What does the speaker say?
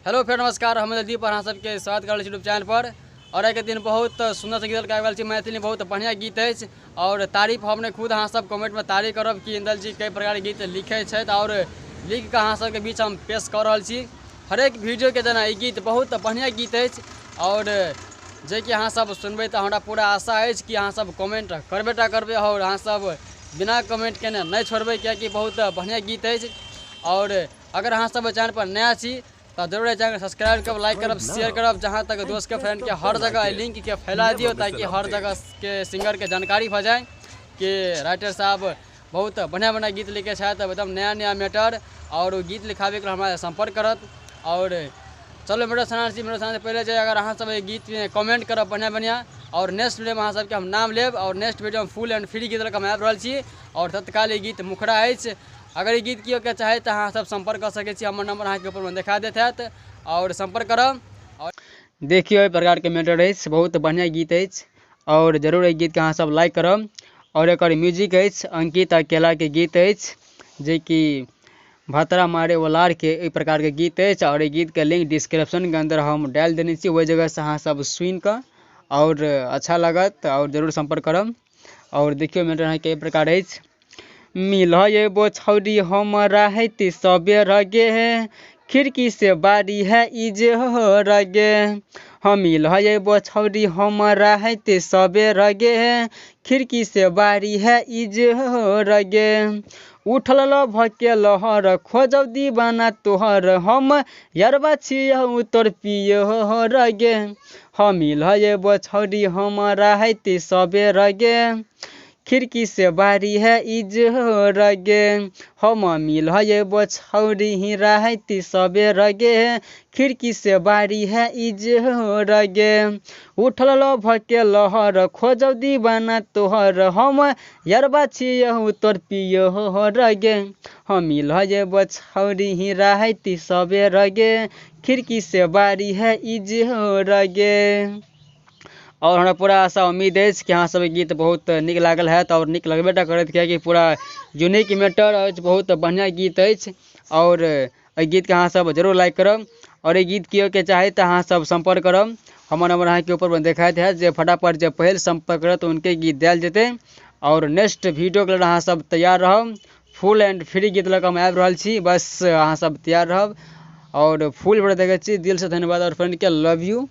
Hello फेर नमस्कार, हम दीप, अहाँ सबके स्वागत कर रहल छी यूट्यूब चैनल पर। और आइके दिन बहुत सुन्दर से गीत गाबि रहल छी, मैथिली बहुत बढ़िया गीत अछि और तारीफ हमने खुद अहाँ सब कमेंट में तारीफ करब कि इंदल जी कई प्रकार के गीत लिखे छथि और लिख के अहाँ सबके बीच हम पेश कऽ रहल छी। हरेक वीडियो के जेना ई गीत बहुत बढ़िया गीत अछि और जे कि अहाँ सब सुनबै तऽ हमरा पूरा आशा अछि कि अहाँ सब कमेंट करबे टा करबै और अहाँ सब बिना कमेंट केने नहि छोड़बै, कियाकि बहुत बढ़िया गीत अछि। और अगर अहाँ सब चैनल पर नया छी तऽ जरूर एहि चैनल सब्सक्राइब करब, लाइक करब, शेयर करब, जहाँ तक दोस्त के फ्रेंड के हर जगह एहि लिंक के फैला दियौ ताकि हर जगह के सिंगर के जानकारी भऽ जाए कि राइटर साहब बहुत बढ़िया बढ़िया गीत लिखे छथि, एकदम नया नया मैटर, और ओ गीत लिखाबैके लेल हमरा संपर्क करत। और चलो मेरा सुना छी, मेरा सुना पहले जे अगर अहाँ सब एहि गीत में कमेंट करब बढ़िया बढ़िया और नेक्स्ट वीडियो में अहाँ सबके हम नाम लेब और नेक्स्ट वीडियो में फुल एंड फ्री गीत लऽ कऽ हम आबि रहल छी। और तत्काल ई गीत मुखड़ा अछि, अगर ई गीत केओ के चाहे तऽ अहाँ सब संपर्क कऽ सकै छी, हमर नंबर अहाँके ऊपरमे देखा देत हैत और संपर्क करब। और देखियौ एहि प्रकारके मैटर अछि, बहुत बढ़िया गीत अछि और जरूर एहि गीतके अहाँ सब लाइक करब। और एकर म्यूजिक अछि अंकित अकेलाके गीत अछि, जेकि भतरा मारे ओलार के एहि प्रकारके गीत अछि। और एहि गीतके लिंक डिस्क्रिप्शनके अंदर हम डालि देने छी, ओहि जगहसँ अहाँ सब सुनिकऽ और अच्छा लागत और जरूर संपर्क करब। और देखियौ मैटर अहाँके एहि प्रकार अछि। मिलऽ एगो छौड़ी हमरा हेती सबेर गे, खिड़की से बारी है ई जे हो गे। हम मिलऽ एगो छौड़ी हमरा हेती सबेर गे, खिड़की से बारी है ई जे हो गे। उठल लभ के लहर खोजौ दीवाना तोहर, हम यरबा छियौ तोर पियो गे। हम मिलऽ एगो छौड़ी हमरा हेती सबेर गे, खिड़की से बारी है ई जे गे। हम मिलऽ एगो छौड़ी राति सबेर गे, खिड़की से बारी है ई जे गे। उठल लभ के लहर खोजौ दीवाना तोहर, हम यरबा छियौ तोर पियो गे। हम मिलऽ एगो छौड़ी राति सबेर गे, खिड़की से बारी है ई जे गे। और हमरा पूरा आशा उम्मीद अछि कि अहाँ सबके गीत बहुत नीक लागल हैत और नीक लगबे टा करत, कियाकि पूरा यूनिक मैटर अछि, बहुत बढ़िया गीत अछि। और एहि गीतके अहाँ सब जरूर लाइक करब और एहि गीत केओ के चाही तऽ अहाँ सब संपर्क करब, हमर नंबर अहाँके ऊपरमे देखाइत हैत, जे फटाफट जे पहिल संपर्क करत हुनके गीत देल जेतै। और नेक्स्ट वीडियोके लेल अहाँ सब तैयार रहब, फुल एंड फ्री गीत लऽ कऽ हम आबि रहल छी, बस अहाँ सब तैयार रहब। और फुल वीडियो देखै छी, दिलसँ धन्यवाद और फ्रेंडके लव यू।